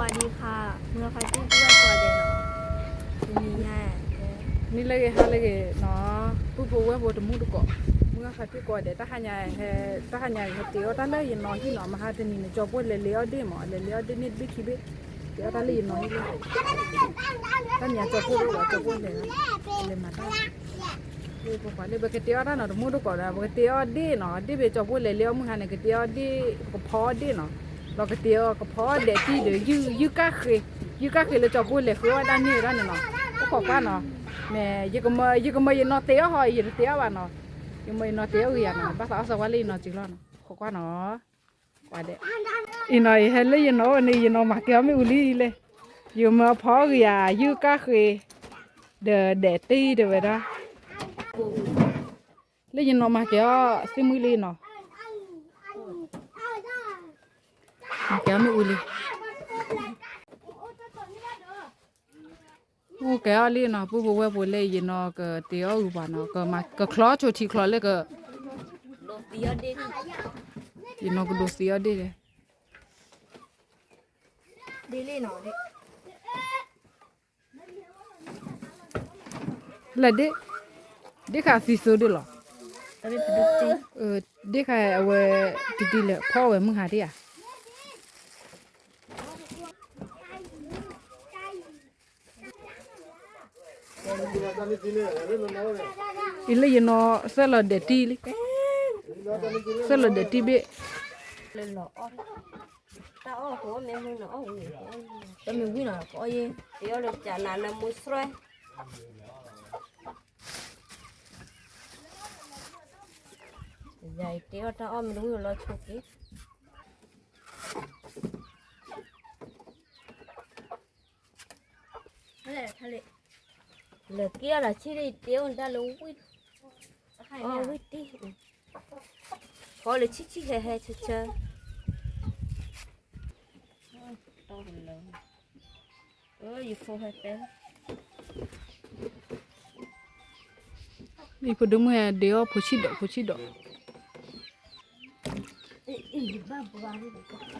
สวัสดีค่ะ မုၢ်ဂၤဖါတံၢ်ကိးဂၤဒဲးနီၤ, တနံၤညါ မ့ၢ်လၢဂ့ၤဟါလၢဂ့ၤနီၤ, ပုၢ်ဖိဝဲၢ်ဖိတမူတကိး, မုၢ်ဂၤဖါတံၢ်ကိးဂၤဒဲး တၢ်ဟါညါ တၢ်ဟါညါ ဟဲတ့အီၣ်တၢ်လၢယနီၤဟံၣ်နီၤ, မဟါတနံၤန့ၣ် ကၠီၤပှဲလဲၤလ့အီၣ်ဒ့ၣ်မး, လဲၤလ့အီၣ်ဒ့ၣ်န့ၣ်တဘ့ၣ်ခံဘ့ၣ်, တ့အီၣ်တၢ်လၢယနီၤဟံၣ်လၢ တၢ်ညါကၠီၤပှဲလီၤ ကၠီၤပှဲလဲၤလီၤ, လဲၤမၤတၢ် ပကွၢ်လၢပကတ့အီၣ်တၢ်နီၤ တမူတကိးဒီး ပကတ့အီၣ်ဒ့ၣ်နီၤ, ဒ့ၣ်ဖဲကၠီၤပှဲလဲၤလ့အီၣ်မုၢ်ဟါန့ၣ် ကတ့အီၣ်ဒ့ၣ် ပကဖီအီၣ်ဒ့ၣ်နီၤ, ဒီးကတ့အီၣ်ကဖီအီၣ်ဒဲးတံၢ်ဒီး ယုၢ်ကၢ်ဃ့, ယုၢ်ကၢ်ဃ့လၢကၠီၤပှဲလဲၤဃုအီၣ်ဝဲဒၣ်န့ၣ်ဝဲဒၣ်န့ၣ်နီၤ, ပကွၢ်ကွၢ်နီၤ, မ့ၢ် ယကမၢယနီၤတ့အီၣ်ဟီ ယတတ့အီၣ်ဘၣ်နီၤ, ယမၢယနီၤတ့အီၣ်ဂ့ၤယၤနီၤ, ဘၣ်သးအီၣ်စၢၤဝဲလၢယနီၤစ့လီၤနီၤ, ကွၢ်ကွၢ်နီၤ အံၤနီၤ ယဟဲလၢယနီၤအိၣ်န့ၣ် ယနီၤမၤကဲအီၣ်မ့ၣ်အူလံလဲၣ်, ယမၢအဖီအီၣ်ဂ့ၤယၤ ယုၢ်ကၢ်ဃ့ ဒီးဒဲးတံၢ်တဲဝဲဒၣ်, လၢယနီၤမၤကဲအီၣ်သ့ၣ်မုၢ်လံနီၤ, မၤကဲအီၣ်မ့ၣ်အူလံ, အိၣ်ကဲအီၣ်လံနီၤ, ပုၢ်ဖိဝဲၢ်ဖိလၢယနီၤကတ့အီၣ်ဂ့ၤပှၤနီၤ, ကချီဆိထံချီလၢက ယနီၤကဒိးသံအီၣ်ဒ့ၣ်လဲၣ်, လၢဒ့ၣ်, ဒ့ၣ်ခါသံသိဒ့ၣ်လီၤ, ဒ့ၣ်ခါအဝဲ တဒ်လဲၣ် ဖီအီၣ်ဝဲမုၢ်ဟါဒ့ၣ်ဧါ အံၤလၢယနီၤသၢလီၤဒဲးတံၢ်လံ, သၢလီၤဒဲးတံၢ်ဘ့ၣ်, လၢလီၤအီၣ်, တၢ်အီၣ်ဖိမ့ၢ်မုၢ်နၤအီၣ်ဝံၤ, တမ့ၢ်ဝံၤနီၤ ကအီၣ်ယဲ, တ့အီၣ်လၢကနၤနၢမူစြဲ, ယၤအံၤတ့အီၣ်တၢ်အီၣ်မ့ၢ်တဝံၤလီၤဆိက့ၤ လၢက့ၤအီၣ်ဒီးဆံၣ်တ့အီၣ်တၢ်လၢဝံၣ်, အီၣ်ဝံၣ်တံၢ်, ဖီလၢဆံၣ်ဆံၣ်ဟဲဟဲဆၢဆၢ, ယဖိဟဲတဲ, ယဖိဒိၣ်မုၣ်ဟဲဒ့အီၣ်ဖိဆံၣ်ဒီး ဖိဆံၣ်ဒီး,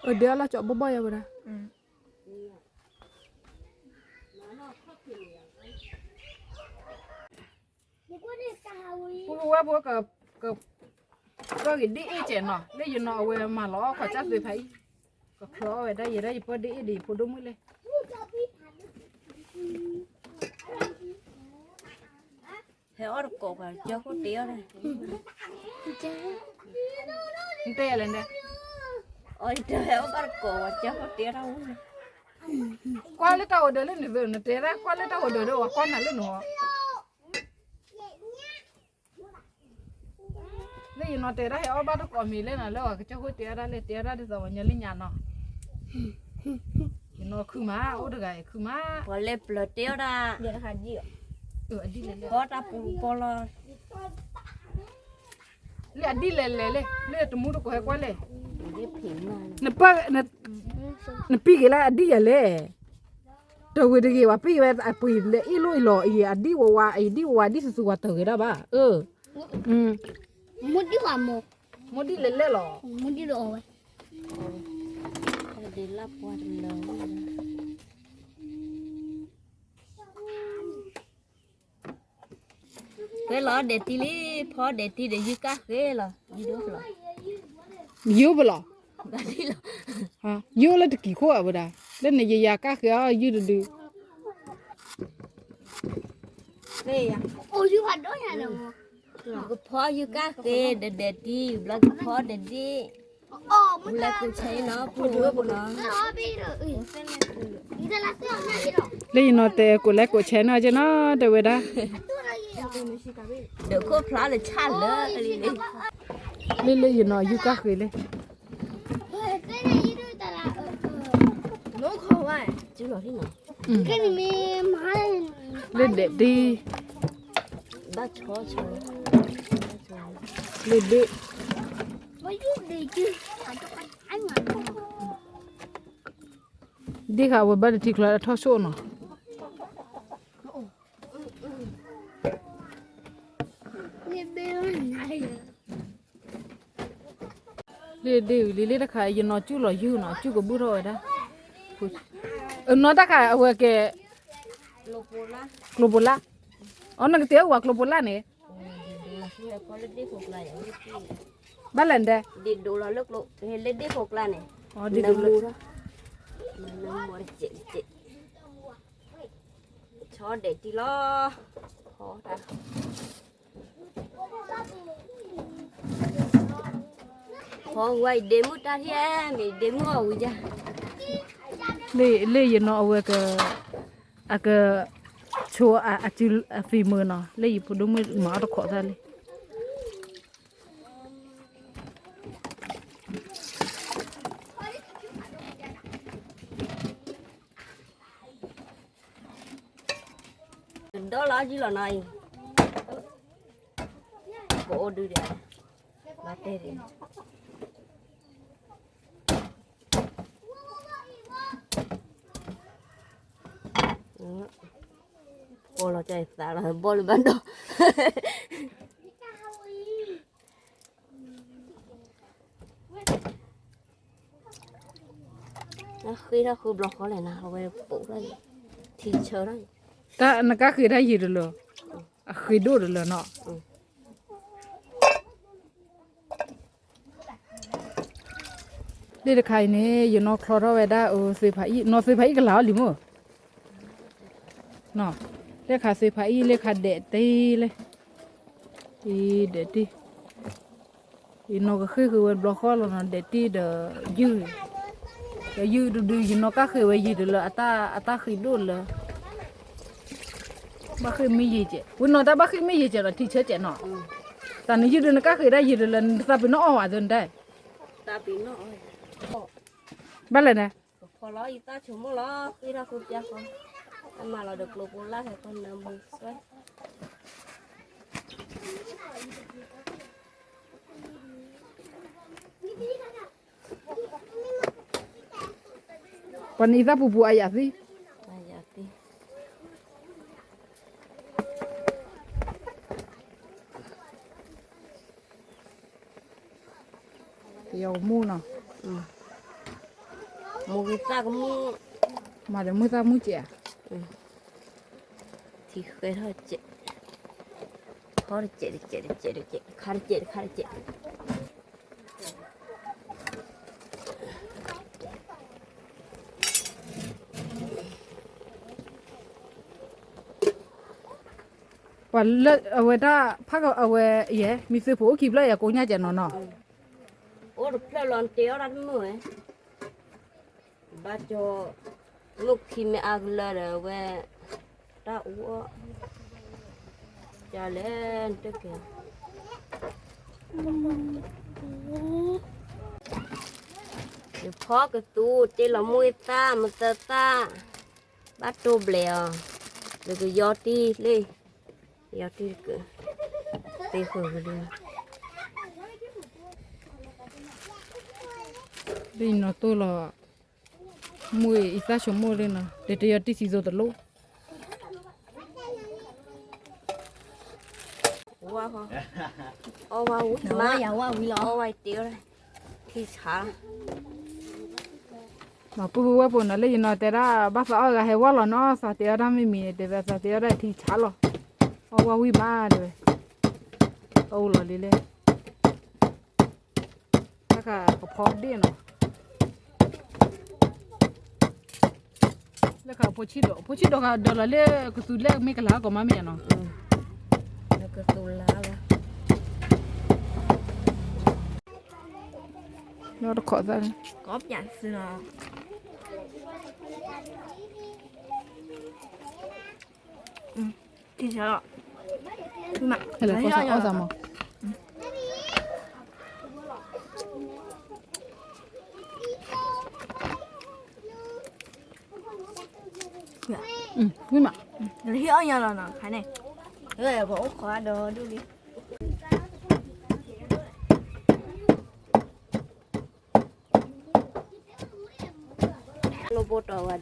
အဒ့အီၣ်လၢကၠီဘီဘီယၤဝဲဒၣ် ပုၢ်ဝဲၢ်ဖိက က ကၢၢ်ဂ့ၤဒ့ၣ်အ့ၣ်ကဲးနီၤ လၢယနီၤအဝဲမၤလီၤအီၣ်ခီၣ်ကၢ်သွ့ဖးအံၤ, ကချီအီၣ်ဝဲဒၣ်ယဲဒၣ်ယပၢ်ဒ့ၣ်အ့ၣ်ဒီးယဖိဒိၣ်မုၣ်လဲၣ်, ဟဲအီၣ်တကိးပှၤကၠီဃိတ့အီၣ်, နတဲလဲၣ်, အီၣ်တဟဲအီၣ်ဘၣ်တကိးပှၤကၠီဃိတ့အီၣ်တၢ်ဝဲ, ကွၢ်လၢတၢ်အိၣ်ဒီးလၢနသ့ နတဲဒၣ်ကွၢ်လၢတၢ်အိၣ်ဒီးဒီးပှၤကွၢ်နၤလၢနဟီ လၢယနီၤတဲဒၣ်ဟဲအီၣ်ဘၣ်တကိးမံၤလၢနၤလၢအကစၢ်ဃိတဲအီၣ်ဒၣ်လဲၣ် တဲအီၣ်ဒၣ်ဒ်သိးပှၤညီလၢညါနီၤ, ယနီၤခုမး အိၣ်တဂၤအံၤခုမး, ပှၤလဲၤပျၢၤတဲအီၣ်ဒၣ်, အဒ်လဲၣ်လဲၣ်, ပီတၢ်ပူၤပီလီၤ, လၢအဒ်လဲၣ်လဲၣ်လဲၣ် လၢတမူတကိးဟဲကွၢ်လဲၣ်, နပၢ်, နပံၤက့ၤလၢအဒ်ယၤလဲၣ် တဂ့ၤတဂ့ၤ ပှၤပံၤဝဲအပှ့ၤလၢအ့ၣ်လိၣ်အ့ၣ်လီၤအံၤ အဒံၣ်ဝဝါ အံၤဒံၣ်ဝဝါဒံၣ်သူသူ ပှၤတဂ့ၤဒၣ်ဘၣ်, အၢ, မိၢ်ဒံၣ်ဝါမိၢ်, မိၢ်ဒံၣ်လဲၤလဲၣ်လီၤ, မိၢ်ဒံၣ်လၢအီၣ်ဝဲ, ဒ်လၢပှၤတလၢ ဖဲလီၤဒဲးတံၢ်လံ, ဖီဒဲးတံၢ်ဒီးယုၢ်ကၣ်ဃ့လီၤ, ယုၢ်ဒိၣ်လီၤ, ယုၢ်ပလီၤ, ယုၢ်လၢတကံၤခိၣ်အဝဲဒၣ်, လၢန့ၣ်ယယၤကၣ်ဃ့အီၣ်ယုၢ်တဒု, ကဖီယုၢ်ကၣ်ဃ့ဒီးဒဲးတံၢ် ဘျီကဖီဒဲးတံၢ်, လဲၤကိးဆဲနီၤ ပူၤဝဲပူၤနီၤ လၢယနီၤတဲကိးလဲကိးဆဲနီၤကနီၤ တဲဝဲဒၣ်, ဒီးခိၣ်ဖျါလၢဆၣ်လၢလံန့ၣ်, လၢလၢယနီၤယုၢ်ကၣ်ဃ့လံ, လၢဒဲးတံၢ်, လၢဒဲး ဒ်ဃာ်ဝဲဘၣ်တထံချီထီၣ်ဆိၣ်နီၤ, လၢ လံလံတခါ ယနီၢ်ကၠူၣ်လီၤယုၢ်နီၤ ကၠူၣ်ကဘူၣ်ထီၣ်ဝဲဒၣ်, အနီၢ်တၢ်ခါအဝဲကဲ ကျိၤပိလါ, အီနကတဲအိၣ်ဝဲကျိၤပိလါန့ၣ်, ဘၣ်လဲၣ်ဒဲး, ဒ်ဒိၣ်လီၤလၢကျိၤ, လၢဒ့ဖိကျါန့ၣ်, ဒ်ဒိၣ်လီၤ, ဆီဒဲးတံၢ်လီၤ, ဖီတၢ် ဖီဝဲအံၤဒ့မုၣ်တၢ်ထံၣ်, မ့ၢ်ဒ့မုၣ်အီၣ်ဝံၤယါ, လၢယနီၢ်အဝဲက အက ဆိအစုအဖံးမုာ်နီၤ လၢယဖိဒိၣ်မုၣ်မၤအီၣ်တခီသၣ်လံ ဒီလီၤဒ်လီၤနီၤအံၤ, ပအိၣ်ဒုးဒံး, ဘၣ်တဲဒံး, ပီလီၤကၢ်အံၤသးလီၤ ဘီၣ်လၢဘၣ်ဒီး ဃ့ထီၣ်ဃုဘျီဃီလဲၣ်နၤ အဝဲပိာ်ထီၣ်, ထံဆၢထီၣ်, နကါဃ့တၢ်ယံာ်တလၢ, အဃ့ဒိၣ်တလၢနီၤ, လၢတခါအံၤန့ၣ် ယနီၢ်ချီထီၣ်ဝဲဒၣ်အသုးဖးအံၣ် နီၢ်သုးဖးအံၣ်ကလၤအီၤလံမ့ၢ်, လၢခါသုးဖးအံၣ်လၢခါဒဲးတ့ၢ်လၢ, ဒဲးတ့ၢ် ယနီၢ်ကဃ့ၢ်ဃ့ဝဲဘျီဃီလီၤနီၤ ဒဲးတ့ၢ်ဒီးယုၢ်, ဒီးယုၢ်တဒု ယနီၢ်ကါဃ့ဝဲယံာ်တလၢ အတၢ်ဃ့ဒိၣ်လၢ, ဘၣ်ဃ့ၢ်မ့ၢ်ယံာ်ကဲး ဝံၤနီၤတၢ်ဘၣ်ဃ့ၢ်မ့ၢ်ယံာ်ကဲးနီၤ ထံဆၢကဲးနီၤ, တၢ်နယုၢ်ဒု နကါဃ့ဒၣ်ယံာ်တလၢ နသးပ့ၤနီၣ်အီၣ်ဝဲသ့ၣ်နတၢ်, ဘၣ်လဲၣ်န့ၣ် ကဖီလီၤအံၤသၣ်ဆိမိၣ်လီၤ ဃ့ထီၣ်ဃုပျၢ်ဃီ, အမၤလီၤဒီးကျိဖိလါဟဲခီနၢမူဆွဲ, ပှၤနအံၤသၣ်ပူၤပူၤအယၤသံ, ယမူနီၤ, မူဂ့ၤသၣ်ကမူ, မၤဒီးမုၢ်သၣ်မူကဲး, ထံဃဲထီၣ်ကဲး, ခီတကဲးတကဲးတကဲးတကဲး ခါတကဲးတခါတကဲး ပှၤလၢအဝဲဒၣ်ဖးကီးအဝဲယဲ မ့ၢ်သုးဖိအိၣ်ခံဖျၢၣ်ယဲကိးညါကဲးနီၤနီၤ, အိၣ်တဖျၢၣ်လီၤနတဲအီၣ်တၢ်တမုာ်ဝဲ, ဘၣ်ကၠီ, မုၢ်ခံမ့ၢ်အါကလၢာ်ဒီးအဝဲ, တၢ်အူအီၣ်, ကလဲၣ်နတကဲ ယဖီကသူ တ့လီၤမူသၣ် မသၢသၣ်, ဘၣ်တိၢ်ဘျဲးအီၤ, ယကယီတံၢ်လံ, ယီတံၢ်တကၢး, သ့ဃုာ်ဝံၤလံ, လံနီၤတိၢ်လီၤ, မူအံၤသၣ်ဆိမိၣ်လံနီၤ တတယီတံၢ်စံသိတလိၣ် ဝါ, အီၣ်ဝါဝံၤမး, အီၣ်ဝါဝံၤလီၤ, အီၣ်ဝါတ့အီၣ်, ထံဆါလီၤ, မၤပုၢ်ဝဲၢ်ဖိနီၤ လၢယနီၤတဲဒၣ် ဘၣ်သးအီၣ်ဂၤဟဲဝါလီၤနီၤ သးတ့အီၣ်တၢ်မ့ၢ်မံၤန့ၣ် တဲသးသးတ့အီၣ်တၢ်ထံဆါလီၤ, အီၣ်ဝါဝံၤမးတဲဝဲ, အအိၣ်လီၤလံလဲၣ် တၢ်ခါကဖီဒ့ၣ်နီၤ, လၢခါဖိဆံးဒီး ဖိဆံးဒီးကဒီးလီၤလၢကသူးလၢမ့ၢ်ကလၤကီးမးမ့ၢ်နီၤ, လၢကသူးလါလီၤ, လီၤတခီသၣ်လၢ ကီးပၠးသုနီၤ, ထံဆါလီၤ, ဟဲလၢကီၢ်စၢ်အီၣ်သးမး ဝံၤမး လၢဟံၣ်အီၣ်ညါလီၤနီၤ ခါန့ၣ် ပအိၣ်ခိးအဒိဒူၣ်လံ လိၣ်ဘိတီၢ်ဝဲ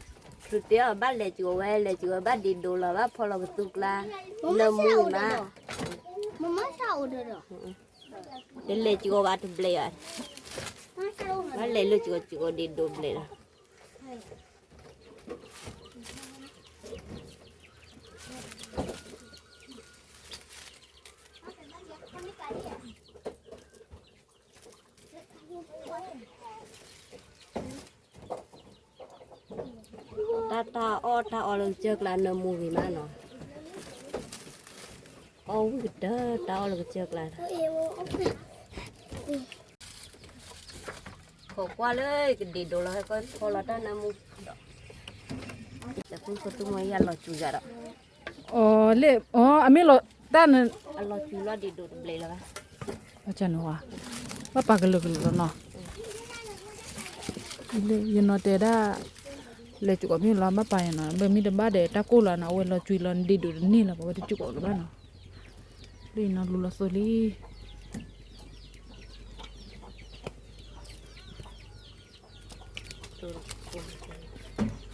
ချုးတဲအီၤဘၣ်လဲၤစှၤဝဲ လဲၤစှၤဝဲဘၣ်ဒံးဒိးလီၤ ဘၣ်ဖီလီၤကသူကျါ နၢမူမး တလဲၤစှၤဘၣ်တဘျဲၣ်ဘၣ် မၤစၢ်အိၣ်ဒီးဒီး လဲၤလၢကၠိကၠိဒ့ၣ်ဒိၣ်ဘျဲၣ်လီၤ. တၢ်တၢ်အီၣ်တၢ်အီလၢကစၢၢ်ကျါနၢမူဂ့ၤမးနီၤ, အီၣ်ဝံၣ်ကတၢၢ်တၢ်အီၣ်လၢကစၢၢ်ကျါ, ခိးကွၢ်လၢကဒ့ၣ်ဒိၣ်လီၤ ဟဲကဖီလီၤတၢ်နၢမူဒီး, တၢ်ဖိဖိတူၢ်မီၢ်ယၤလီၤစူၤယၤဒီး အီၤလၢ အီၤ အမ့ၢ်လီၤတၢ်န့ၣ် အလီၤစူၤလီၤဒ့ၣ်ဒိၣ်တဘျဲၣ်လီၤဘၣ်. ဘၣ်ပာ်ကလုာ်ကလုာ်လီၤနီၤ, ယနီၤတဲဒၣ် လဲၤကီမ့ၢ်လီၤ ဘၣ်ပာ်ယနီၤ ဘၣ်မ့ၢ်တဘၣ်ဒီးတၢ်ကိၢ်လီၤနီၤ အဝဲလီၤစူၤလီၤဒ့ၣ်ဒိၣ်တန့ၢ်လီၤ ပဝဲတကီလီၤဘၣ်နီၤ, လၢယနီၤလူၤလီၤသိ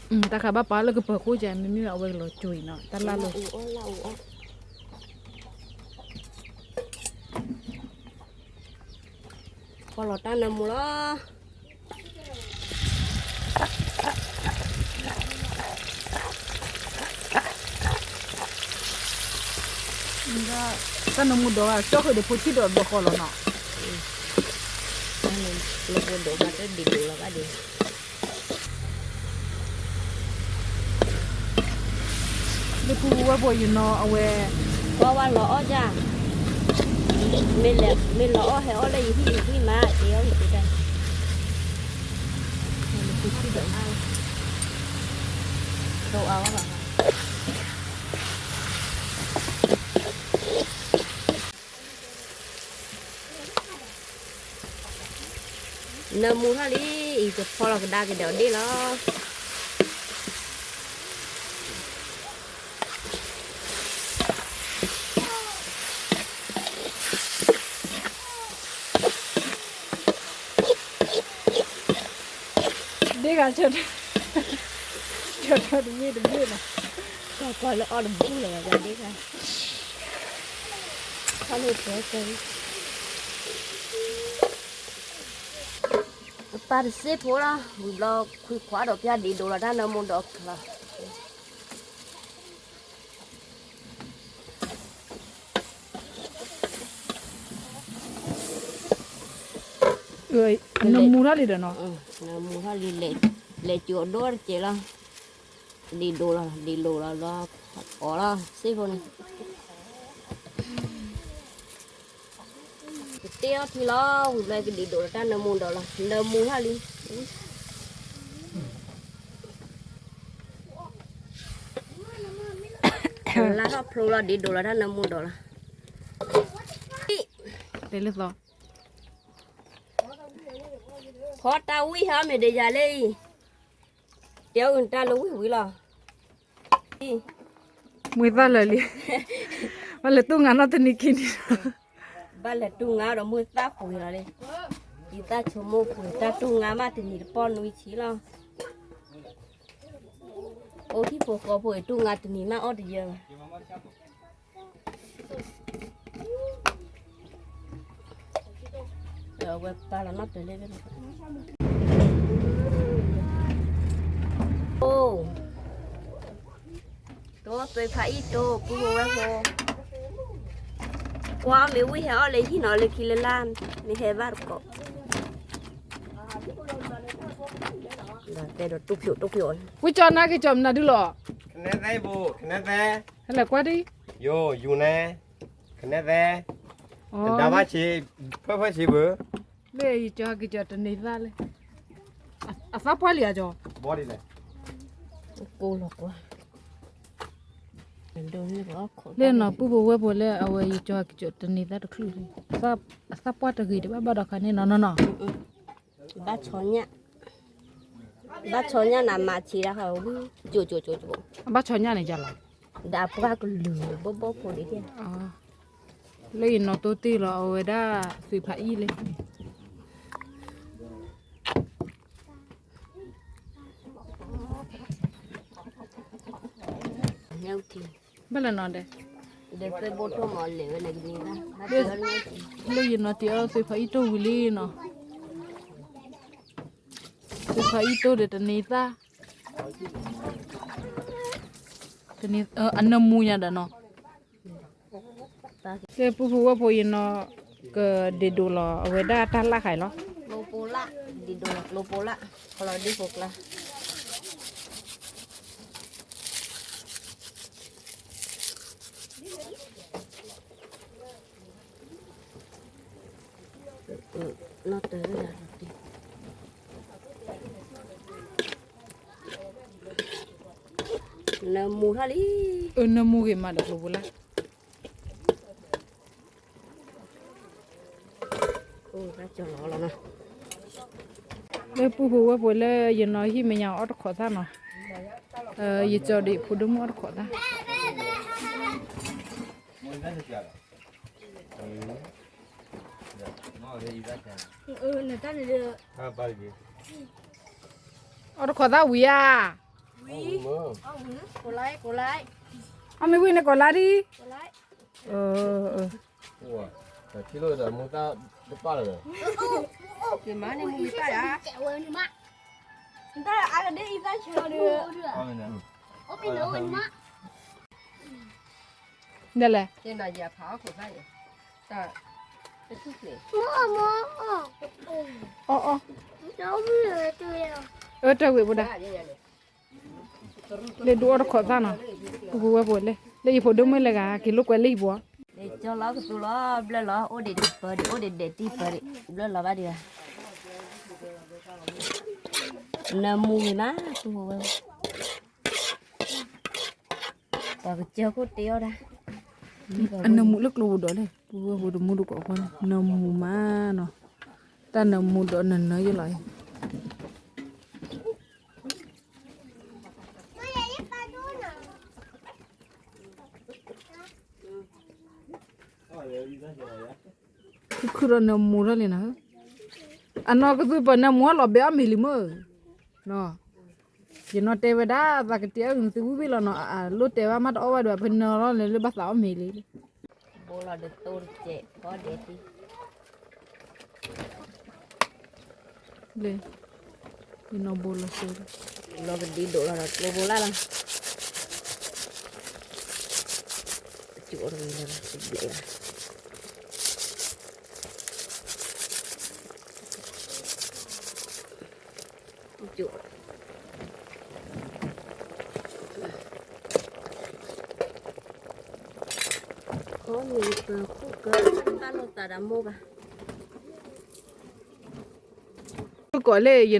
လံ တၢ်ခါဘၣ်ပာ်လၢကပၢၤခိၣ်ကဲ မ့မ့ၢ်အဝဲကလီၤစူၤအံၤနီၤ တၢ်လၢ်လၢ ဖီလီၤတၢ်နၢမူလီၤ. တၢ်နၢမူဒီး ကၠီဃုာ်ဒီးဖိဆံးဒီးဘျီဃီလီၤနီၤ, တၢ်နၢမူဒီးဘၣ်တၢ်ဒ့ၣ်ဒိၣ်လီၤဘၣ်ဒီး လၢပူၤဝဲဖိယနီၤအဝဲ ဝဲဝဲလီၤအီၣ်ဒၣ်, မ့ၢ်လီၤအီၣ်ဟဲအီၣ်လၢယဟံၣ်ယဟံၣ်မး တ့အီၣ်ယတ့တၢ်, ဒိၣ်အါဝဲဘၣ် နၢမူထီၣ်လံ, အံၤကဖီလီၤကဒါက့ၤဒီးဒ့ၣ်လီၤ. ဒ့ၣ်ဂၤ ဆၢထၢၣ်တယံာ်တဘ့ၣ်လီၤ, ကွၢ်ကွၢ်လၢအီၣ်တဘိလၢၤဘၣ်ဒ့ၣ်ဂၤ, ခီၣ်လၢပှဲၤကဲ ပၢ်တစ့ဖိလီၤ, ဝံၤဘျီခွံခွါဒီးပျၢ်ဒ့ၣ်ဒိၣ်လီၤတၢ်နၢမူဒီးလီၤ. နၢမူထီၣ်လံဒီးနီၤ, နၢမူထီၣ်လံ, လဲၤကၠိအဒိၣ်တကဲးလီၤ, ဒ့ၣ်ဒိၣ်လီၤ, ဒ့ၣ်လိၣ်လီၤ, လီၤအီၣ်လီၤ, စ့ဖိန့ၣ် ကတ့အီၣ်ထံလီၤ, ဝံၤဘျီကဒ့ၣ်ဒိၣ်လီၤတၢ်နၢမူဒီးလီၤ, နၢမူထီၣ်လံ, လါထီၣ်ဖျိလီၤ ဒ့ၣ်ဒိၣ်လီၤတၢ်နၢမူဒီးလီၤ. တဲလၢသီ ဖီတၢ်ဝံၣ်ဟါမ့ၢ်ဒီးယၤလၢအံၤ, တဲအီၤတၢ်လၢဝံၣ်ဝံၤလီၤ. မွေသၣ်လၢာ်လံ, ဘၣ်လဲၤတူၢ်ငါနီတနံၤခံနံၤလီၤ. ဘၣ်လဲၤတူၢ်ငါဒီးမွေသၣ်ပှ့ၤလီၤလံ, ယသၣ်ဆိကမိၣ်ပှ့ၤတၢ်တူၢ်ငါမးတနံၤတပီၢ်နွံဆံလီၤ. အိၣ်ထံဖိဃီဖိအံၤတူၢ်ငါတနံၤမးအီၣ်တယၢၢ်ဘၣ်. အဝဲပာ်လီၤနီၣ်တၢၤလၢ, အိၣ်, တိၢ်သွဲဖးအံၣ်တိၢ် ပုၢ်ဖိဝဲၢ်ဖိ, ကွၢ်မ့ၢ်ဝံၣ်ဟဲအီၣ်လၢဟံၣ်နီၤ လၢခံလၢလၢ်, မ့ၢ်ဟဲဘၣ်တကိး, တဲဒီးတူၢ်ဖျိးတူၢ်ဖျိး, ဝံၣ်ကၠီနါက့ၤကၠီမနုၤဒုလီၤ, ကနဲသဲဘိ ကနဲသဲ, ဟဲလဲၤကွၢ်ဒံး, ယိၤ ယူၤနဲ, ကနဲသဲ, တဒါဘၣ်ဆံး, ဖၢဖၢဆံးဘၣ်, လၢယကၠီကၠီတန့ၤသၣ်လၢ, အသၣ်ပှၢ်လံဧါကၠီ, ဘီဒ်လဲၣ်, ကိၢ်လီၤကွၢ်, လၢနီၤပုၢ်ဖိဝဲၢ်ဖိလၢအဝဲယကၠီကၠီတန့ၤသၣ်တချုးလံ, အသၣ်ပှၢ်တဂ့ၤတဘၣ်ဘၣ်ဒီးခါန့ၣ်နီၤနီၤနီၤ, ဘၣ်ဆီညၣ်, ဘၣ်ဆီညၣ်နၤမၤဆံးဒၣ်ဃီဝံၣ်, ကၠိကၠိကၠိကၠိ, ဘၣ်ဆီညၣ်န့ၣ်ယၤလီၤ, ဒီးအပှၢ်ကလုာ်ဘီဘီဖိဒ်န့ၣ် လၢယနီၢ်တိၢ်တ့ၢ်လီၤအဝဲဒၣ်သုးဖးအံၣ်လၢ, ဘၣ်လၢနီၤဒဲး, လၢယနီၢ်တ့ၢ်အီၣ်သုးဖးအံၣ်တိၢ်ဝံၤလံနီၤ. ပူၤဖးအံၣ်တိၢ်ဒီးတန့ၤသၣ်, အနၢမူညါဒီးနီၤ. လၢပူၤဖုဝဲၢ်ဖိယနီၤ ကဒ့ၣ်ဒိၣ်လီၤ အဝဲဒၣ်တၢ်လၣ်ဃဲၤလီၤ. ကျိပိလၢ်, ဒ့ၣ်ဒိၣ်လီၤ ကျိပိလၢ်, ခီလီၤဒ့ၣ်ဖိကျါ နီၢ်တၢၤ နၢမူထီၣ်လံ, အၢ နၢမူဂ့ၤမးဒီးကျိပိလၢ်. လၢပူၤဖုဝဲၢ်ဖိလၢယနီၤဟံၣ်မဲာ်ညါအီၣ်တခိးသၣ်နီၤ, ယကၠီဒံးဖိဒိၣ်မုၣ်အီၣ်တခိးသၣ်, အီၣ်တခိးသၣ်ဝံၤဧါ, အီၣ်မ့ၢ်ဝံၤန့ၣ်ကိးလါဒံး, ထံၣ်လိာ်ဒီးမူသၣ်တပၣ်လၢၤ, မ့ၢ်မါန့ၣ်မူသၣ်ယါ, တၢ်အါကဒ့အံၤသၣ်ဆၢဒီး, ဒ်လဲၣ်, အီၣ်အီၣ်, အၢ တၢ်ဝံၤဘိဒၣ်, လၢဒုးအီၣ်တခိးသၣ်နီၤ, ပူၤဖုဝဲၢ်ဖိလၢ လၢယဖိဒိၣ်မုၣ်လၢဂၤ က့ၤလိာ်ကွဲလၢယဖိ, ကၠီလီၤကသူလီၤ ဘျၢလီၤ အိၣ်ဒံးဒံးပၢဒံး အိၣ်ဒံးဒဲးတံၢ်ပၢဒံး ဘျၢလီၤဘၣ်ဒံးဘၣ်, နၢမူဂ့ၤမး ပူၤဖုဝဲၢ် ပှၤကစၢၢ်ခိၣ်တ့အီၣ်ဒၣ်, အနၢမူလၢကျိပူၤဒီးလဲၣ် ပူၤဖုဝဲၢ်ဖိတမူတကိးအဃိန့ၣ် နၢမူမးနီၤ, တၢ်နၢမူဒီးနၢနၢယလီၤအံၤ, ခုခုဒီးနၢမူထီၣ်လံနီၤ, အနီၢ်ကသူပှၤနၢမူအလီၤဘဲအီၣ်မ့ၤလံမ့ၢ်, ယနီၢ်တဲဝဲဒၣ် သးကတဲအၢနသုဝံၣ်ဝံၣ်လီၤနီၤ အလိၣ်တဲဘၣ်မးတအီၣ်ဘၣ်ဒံးဘၣ် ဖဲနၢလီၤန့ၣ်လၢဘၣ်သးအီၣ်မ့ၤလံ, ဘိလီၤဒီးတိၢ်တစဲး ဘီဒဲးတံၢ် လၢ ယနီၢ်ဘိလီၤစိ, လီၤကဒံဒိၣ်လီၤဒီးကျိဘိလၢ်လီၤ, ကၠူၣ်အီၣ်တဂ့ၤလီၤ တဘျဲးလီၤ, ကၠူၣ် ခီမ့ၢ်ပၢၤခိၣ်ကၢ ဘၣ်လိာ်သးဒီးမိၢ်ဘၣ်, ကိးလၢယနီၢ်,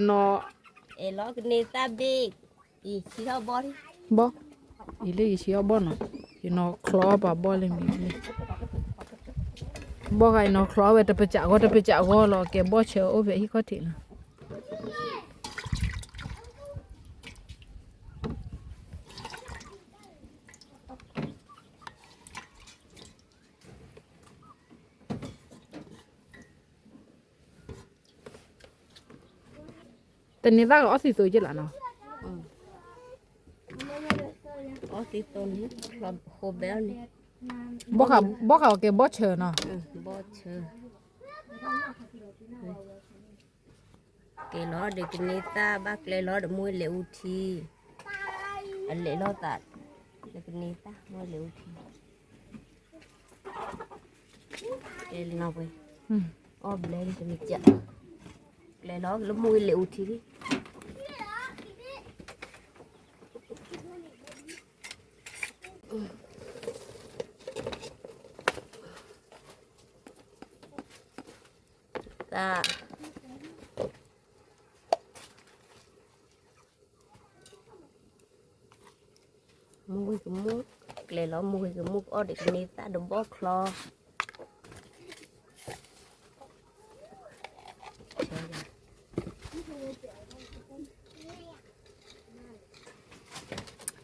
အဲၣ်လီၤကန့ၢ်သၣ်ဘ့ၣ်, အံၤဆံထီၣ်ဘီ, ဘီ, အံၤလၢယဆံထီၣ်ဘီနီၤ, ယနီၢ်ချီအီၣ်ပှၤဘီလၢမ့ၢ်လၢ, ဘီဂၤအံၤနီၢ်ချီအီၣ်ဝဲတပစးဂီၢ်တပစးဂီၢ်လီၤ ကဲဘီဆၢအိၣ်ဖဲဟံၣ်ခီၣ်ထံးနီၤ တန့ၢ်သၣ်ကအီၣ်သံသိးယ့ၢ်လီၤနီၤ, အီၣ်သံသိးန့ၣ်, ဘီဃာ်ကဲဘီဆၢနီၤ, ဘီဆၢ ကဲလီၤဒီးကန့ၢ်သၣ် ဘၣ်ကျဲလီၤဒီးမူဝဲလဲၤအူထံ, အလဲၤလီၤသး, ဒီးကန့ၢ်သၣ် မူဝဲလဲၤအူထံ, ကဲလီၤဝဲ, အီၣ်ဘျဲၣ်တမ့ၢ်က, ကျဲလီၤလၢမူဝဲလဲၤအူထံလံ, သၣ် မူဝဲကမူၣ်, ကျဲလီၤမူဝဲကမူၣ် ကအီၣ်ဒီးကန့ၢ်သၣ်ဒီးဘီချီ,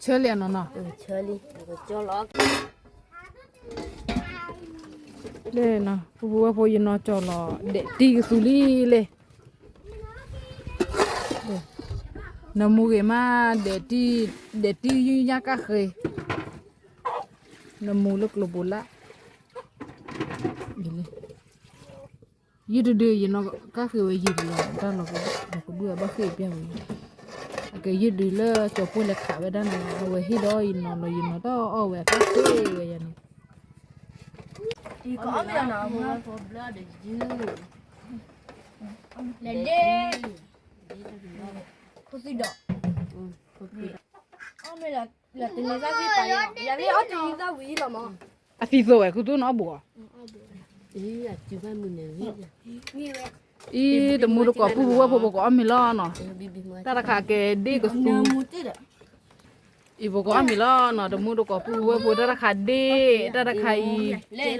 ဆၢလံနီၤနီၤ, ဆၢလံ, ကၠီလီၤ လၢနီၤ ပူၤဖုဝဲၢ်ဖိယနီၢ်ကၠီလီၤ ဒဲးတံၢ်ကသူလံလဲၣ်, နၢမူဂ့ၤမး ဒဲးတံၢ်, ဒဲးတံၢ်ယုၢ်ညါကၣ်ဃ့, နၢမူလၢကျိဘိလၢ်, လၢ ယုၢ်တဒု ယနီၢ်ကါဃ့ဝဲယုၢ်တလီၤ တၢ်လီၤကဒုအဘၣ်ဃ့ၢ်ပျၢ်ဝဲ, အကယုၢ်ဒုလၢကၠီၤပှဲၤလဲၤခးဝဲဒၣ်န့ၣ် အဝဲဟ့ၣ်ဒီးယနီၢ်လီၤ ယနီၢ်တၢ်အီၣ်ဝဲအတၢ်ဃ့ၢ်ဝဲယၤန့ၣ် လဲၤဒ့ ခိၣ်သံဒီး အီၣ်မ့ၢ်လၢတန့ၢ်သၣ်ဝံၤပာ်လီၤ ယၤလၢအီၣ်တန့ၢ်သၣ်ဝံၤလီၤမး အသံသိးဝဲ ခူသူၣ်နီၢ်ဘူး အံၤ တမူတကိးပုၢ်ဝဲၢ်ဖိ ပကအီၣ်မ့ၤလီၤနီၤ, တၢ်တခါကဲဒ့ၣ်ကသူ, အံၤ ပကအီၣ်မ့ၤလီၤနီၤ, တမူတကိးပုၢ်ဝဲၢ်ဖိ တၢ်တခါဒ့ၣ် တၢ်တခါအံၤ, တၢ်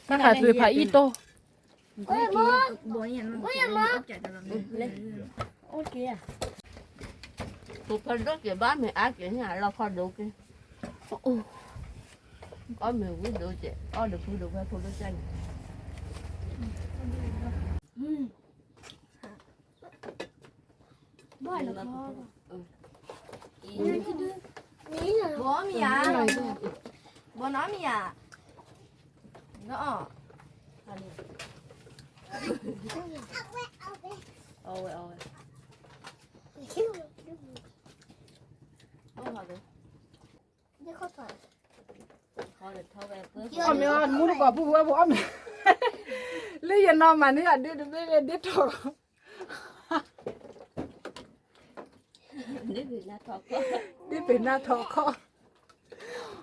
တခါသွံဖးအံၣ်တီၢ် ဖိဖဲဒိၣ်က့ၤဘၣ်မ့ၢ်အါက့ၤန့ၣ် အလီၢ်ခီဒိၣ်က့ၤ, အီၣ်မ့ၤဝံၤဒိၣ်က့ၤ အီၣ်ဒီးဖုဒိၣ်ဖဲဖိဒိၣ်ကၢ်န့ၣ်, ဘီမံၤဧါ, ဘီနီမံၤဧါ, နီအီၣ်, အဝဲ အဝဲ အီၣ်မ့ၤအီၣ် မူတကိးပုၢ်ဝဲၢ်ဖိအီၣ်မ့ၤ, လၢယနီၢ်မၤန့ၢ်ယၤဒ့တဘ့ၣ်လၢဒ့ထီၣ် ဒ့ပ့ၤနၢ်ထီၣ်ခီၣ်,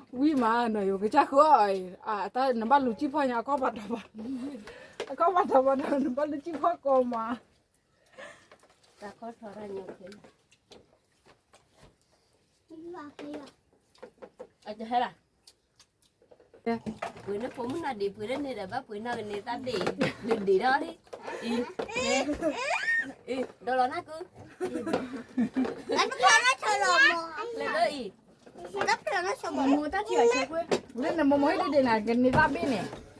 ဝံၤမးနီၤ ယကစၢ်ဃုအီၣ်အံၤ, နဘၣ်လူၤကံၣ်ဖီညါ အကီၢ်ပၤထီၣ်ပၤ, အကီၢ်ပၤထီၣ်ပၤဒီး နဘၣ်လူၤကံၣ်ဖီကိးမး, တၢ်ခီၣ်ထီၣ်တၢ်ညိခဲ, အဟဲလၢ ပှ့ၤန့ၣ်ဖိမုၣ်နၤဒံး ပှ့ၤလၢန့ၣ်ဒီး ဘၣ်ပှ့ၤနီၢ်ကန့ၢ်သၣ်ဘ့ၣ်, ဒုးဒံးဒီးဒံး, အံၤ, အံၤ ဒီးလီၤနၢ်ကု, လဲၤဒိအံၤ, လၢနမိၢ်မိၢ်ဟဲဒုးဒံးနၤ ကန့ၢ်သၣ်ဘ့ၣ်န့ၣ်, ဘံဘံဒံးဒံးယၤ, ဘံဘံ ဘံဘံမ့ၢ်ဒံးဒီး ဘံဘံန့ၣ် က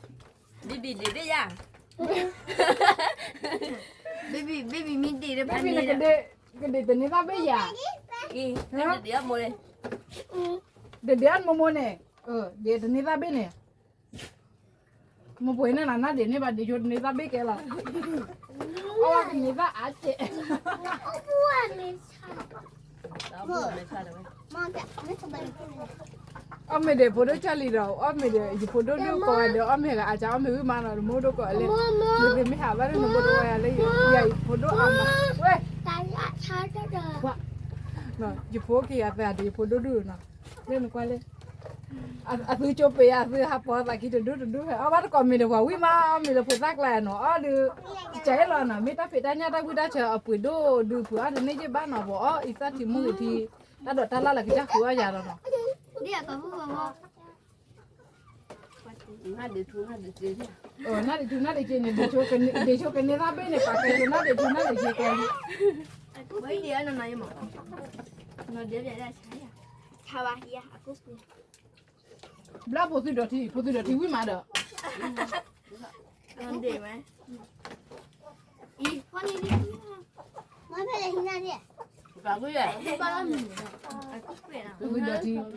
ဒံးတန့ၢ်သၣ်ဘ့ၣ်ယၤ, ဒံးဒံးအမိၢ်န့ၣ်, ဒံးဒံးအမိၢ်မိၢ်န့ၣ်, ဒံးတန့ၢ်သၣ်ဘ့ၣ်န့ၣ် မိၢ်ပှ့ၤန့ၣ်နၤနၢ်ဒံးန့ၢ်ဘၣ် ဒံးဆိတန့ၢ်သၣ်ဘ့ၣ်ကဲလီၤ, အဝဲကန့ၢ်သၣ်အါကဲး, အီၣ်မ့ၤဒံးဖိဒိၣ်ကၢ်လံဒီး အီၣ်မ့ၤဒီး ယဖိဒိၣ်ဒုးကိးဂၤဒဲး အီၣ်မ့ၤဂၤအါကၢ် အီၣ်မ့ၤဝံၣ်မးနီၤ တမူတကိးလဲၣ်, နသ့မ့ၢ်ဟးဘၣ်လၢနဘိတဝီယၤလၢယဖိဒိၣ်အါမး, ဝဲ ယဖိက့ၤယၤသးဒီးယဖိဒိၣ်ဒုးနီၤ, လၢနကွၢ်လၢ အသုကၠိပ့ၤ အသုဟးပိာ်သးခံတဒူၣ်တဒူၣ်ဖဲ အီၣ်ဘၣ်တကိးမ့ၤဒီးပှၤဝံၣ်မး အီၣ်မ့ၤလၢဖိသၣ်ကျါနီၤ အီၣ်ဒုး ကဲလီၤနီၤ မ့ၢ်တၢ်ဖံးတၢ်ညၣ်တၢ်ဝံၣ်တၢ်ဆၢအပှ့ၤဒိၣ်ဒုး ပှ့ၤအီၣ်တန့ၢ်ယ့ၢ်ဘၣ်နီၤ ပှၤအီၣ်အံသၣ်ထံမုၢ်ဂ့ၤထံ တၢ်ဒိးတၢ်လၢ်လၢကစၢ်ဃုအီၣ်ယၤလီၤနီၤ နၢ်ဒံးထူနၢ်ဒံးစ့န့ၣ် ဒံးဆိကန့ၢ်သၣ်ဘ့ၣ်န့ၣ် ပှၤကဲဆိနၢ်ဒံးထူနၢ်ဒံးစ့ကဲလံ ဘျီဖိသုဒီးထံ ဖိသုဒီးထံဝံၣ်မးဒီး ဖိသုဒီးထံ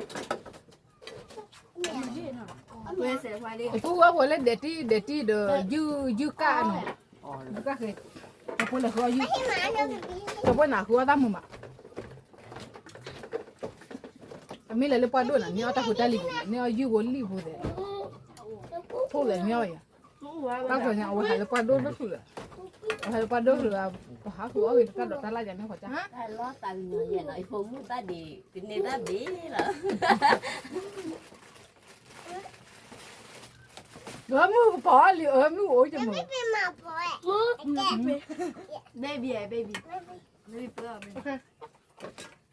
ဖိဝဲဖိလၢဒဲးတံၢ်ဒဲးတံၢ်ဒီး ယုၢ်ယုၢ်ကၣ်နီၤ ယုၢ်ကၣ်ဃဲ ဖိလၢဃုအီၣ်ယုၢ် ကၠီၤပှဲၤနၤဃုအီၣ်သၣ်မုာ်မး အမ့ၢ်လဲၤလၢပှၢ်ဒိၣ်နီၤ န့ၢ်အီၣ်တၢ်ဖိတၢ်လံၤန့ၣ် န့ၢ်အီၣ်ယုၢ်ဖိလံၣ်ဖိသဲး ထိၣ်လဲၤန့ၢ်အီၣ်ယၤ တၢ်ကီညါ အဝဲဟးလၢပှၢ်ဒိၣ်တချုးလၢ အဝဲဟးလၢပှၢ်ဒိၣ်တချုးလၢ ပဟးဃုအီၣ်ဂ့ၤတၢ်ဒိးတၢ်လၢ်ယၤန့ၣ်ဃီ တၢ်လီၤသးကညီၤယဲၢ်နီၤ ယဖိမုၣ်ဘၣ်ဒံး ကန့ၢ်ဘၣ်ဘ့ၣ်လီၤ အမုၢ်ကပီၤလံ အမုၢ်အိၣ်ယမုၢ် baby baby baby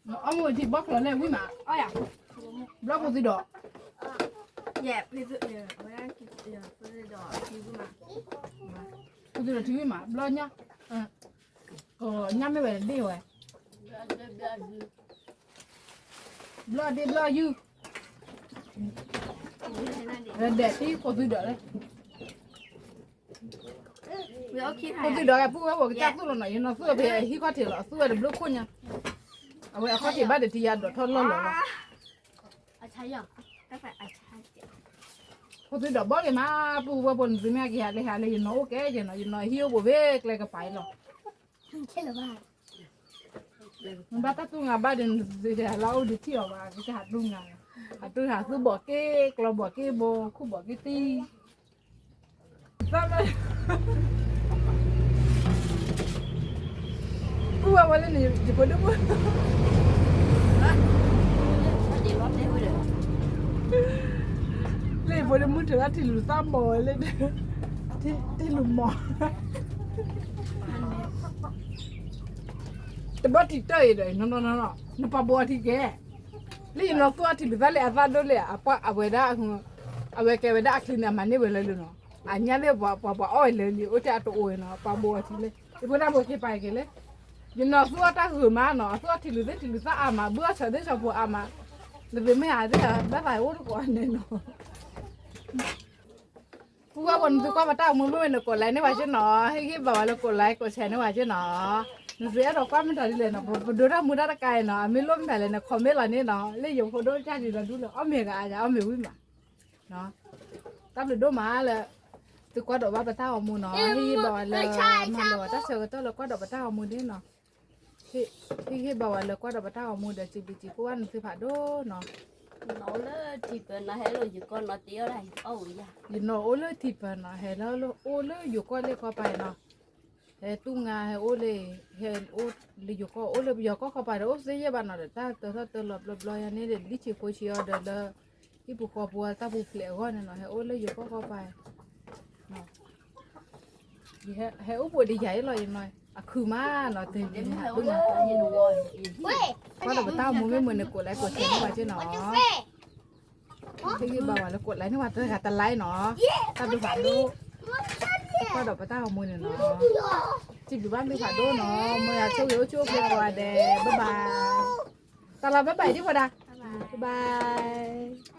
အမုၢ်ထံဘီၣ်ချီလဲၣ်ဝံၣ်မး အီၣ်ယၤ ဘျီဖိသုဒီး ဖိသုဒီးထံဝံၣ်မး ဘျီညါ ကညၣ်မ့ၢ်ဝဲဒ့ၣ်ဝဲ ဘျီဒ့ၣ်ဘျီယုၢ် ဒဲးတံၢ်ဖိသုဒီးလၢ ဖိသုဒီးကပုၢ်ဝဲၢ်ဖိကစၢ်သူၣ်လီၤနီၤ ယနီၤသူၣ်ဖဲဟံၣ်ခီၣ်ထံးလီၤ သူၣ်ဝဲတဘျုးခိၣ်ညါ အဝဲအခီၣ်ထံးဘၣ်ဒီးထံယါဒိးထီၣ်လီၢ်လီၤလီၤ အဆါယီၤ တၢ်ဖဲအဆါ ဖိသုဒီးဘီက့ၤမး, ပုၢ်ဝဲၢ်ဖိနသုမ့ၢ်ကဟးလၢဟးလၢယနီၢ်အိၣ်ကဲက့ၤနီၤ, ယနီၢ်ဟံၣ်အိၣ်ဘိးဘ့ၣ်ကျဲကပၤအံၤလီၤ. နဘၣ်တၢ်တူၢ်ငါဘၣ်ဒီး နသုတဟးလၢအအိၣ်ဒုးထံၣ်အီၤဘၣ်, ကဟးတူၢ်ငါ, ဟးတူၢ်ဟးသူၣ်ဘီးက့ၣ်ကျီဘီးက့ၣ်ဘိ ခူၣ်ဘီးက့ၣ်တံၢ် ပုၢ်ဝဲၢ်ဝဲလၢန့ၣ် ယဖိဒိၣ်မုၣ်, လၢယဖိဒိၣ်မုၣ်ထုးလၢထံလူၤသၣ်မီၤဝဲလၢ, ထံလူၤမီၤ, တဘၣ်တံာ်တာ်အံၤဒီး နီၢ်နီၢ်နီၢ်နီၢ် နပှၤဘိးအီၤထံကဲ, လၢယနီၢ်သူၣ်အထံလူၤသၣ်လၢအသၣ်ဒိၣ်လၢ အဝဲဒၣ်, အဝဲကဲဝဲဒၣ်အချံန့ၣ် အမၤန့ၢ်ဝဲလၢလၢနီၤ, အညါလၢပှၤပှၤအီၣ်ဝဲလၢလံ အိၣ်တ့ၢ်အတအိၣ်ဝဲနီၤ, ပှၤဘိးအီၤထံလၢ, ယဖိဒၣ်ဖိက့ၤပာ်က့ၤလၢ, ယနီၢ်သူၣ်အတၢ်ဂုာ်မးနီၤ, အသူၣ်အထံလူၤသၣ်ထံလူၤသၣ်အါမး, ဘုအီၣ်ဆီၣ်သ့ၣ်ဆီၣ်ဖိအါမး, နသုမ့ၢ်ဧါသ့ၣ်ဧါ ဘၣ်သးအိၣ်တကိးန့ၣ်နီၤ ပုၢ်ဝဲၢ်ဖိနသုကွၢ်ပတၢ်အိၣ်မူမ့ၢ်ဝဲန့ၣ် ကိးlikeန့ၢ်ဝဲက့နီၤ, ဟ့ၣ်ဂံၢ်ဘါဝဲလၢကိးlikeကိးshareန့ၢ်ဝဲက့နီၤ, နသုအဲၣ်ဒိးကွၢ်မ့ၢ်တၢ်ဒ်လဲၣ်နီၤ, ပဒိတၢ်မူတၢ်တခါအံၤနီၤ, အမ့ၢ်လိၣ်မ့ၢ်တၢ်လဲၣ်န့ၣ် commentလီၤန့ၣ်နီၤ, လၢယဖိဒိၣ်တၢ်ဒ်ဒီးဒူလၢ အီၣ်မ့ၤဂၤအါယၤအီၣ်မ့ၤဝံၤမး, တၢ်ဘျုးဒိၣ်မးလၢ, သုကွၢ်ဒိးဘၣ်ပတၢ်အိၣ်မူနီၤ, ဟ့ၣ်ဂံၢ်ဘါဝဲလၢ, မၤလၢၤဝဲတၢ်ဆၢကတီၢ်လၢကွၢ်ဒိးပတၢ်အိၣ်မူန့ၣ်နီၤ ဟ့ၣ်ဂံၢ်ဘါဝဲလၢကွၢ်ဒီးပတၢ်ဂီၤမူဒီး စံးဘျုးစံးဖှိၣ်ဘၣ်နသုဖးဒိၣ်နီၤ, အိၣ်လၢထံပၢၤနီၤ ဟဲလၢယိၤကီၢ်နီၤ တ့အီၣ်ဒၣ်အီၣ်ဝံၤယၤ, ယနီၤအိၣ်လၢထံပၢၤနီၤ ဟဲလၢအိၣ်လၢယိၤကီၢ်လၢခီပၤနီၤ, ဟဲတူၢ်ငါဟဲအိၣ်လၢ, ဟဲအိၣ်လၢယိၤကီၢ်အိၣ်လၢပယီၤကီၢ်ခီပၤဒီး အိၣ်သ့ယဲၢ်ဘၣ်နီၤဒီး တၢ်တၢထီၣ်တၢလီၤဘျီဘျီယၤန့ၣ်ဒီး လံၣ်ဆံးဖိဆံးအီၤဒီးလၢ, ဟံၣ်ပူၤဃီပူၤတၢ်ပူၤဖျဲးအဂီၢ်န့ၣ်နီၤ ဟဲအိၣ်လၢယိၤကီၢ်ခီပၤ ဟဲအိၣ်ဘိးဒံးယၤအံၤလီၤယနီၤ, အခုမးနီၤ, တဟဲ, ကွၢ်ဒီးပတၢ်အိၣ်မူမ့ၢ်မုာ်န့ၣ် ကိးlikeကိးshareန့ၢ်ဝဲက့နီၤ, ဟ့ၣ်ဂံၢ်ဘါဝဲလၢကိးlikeန့ၢ်ဝဲ တဂၤတlikeနီၤ, တၢ်ဘျုးဖးဒိၣ်, ကွၢ်ဒီးပတၢ်ဂီၤမူန့ၣ်နီၤ, စံးဘျုးဘၣ်မ့ၢ်ဖးဒိၣ်နီၤ, မ်ယွၤဆိၣ်ဂ့ၤအိၣ်ဆူၣ်အိၣ်ချ့ကိးဂၤဒဲး, bye bye, တၢ်လီၤ bye bye ဒံဖိဒါ, bye bye.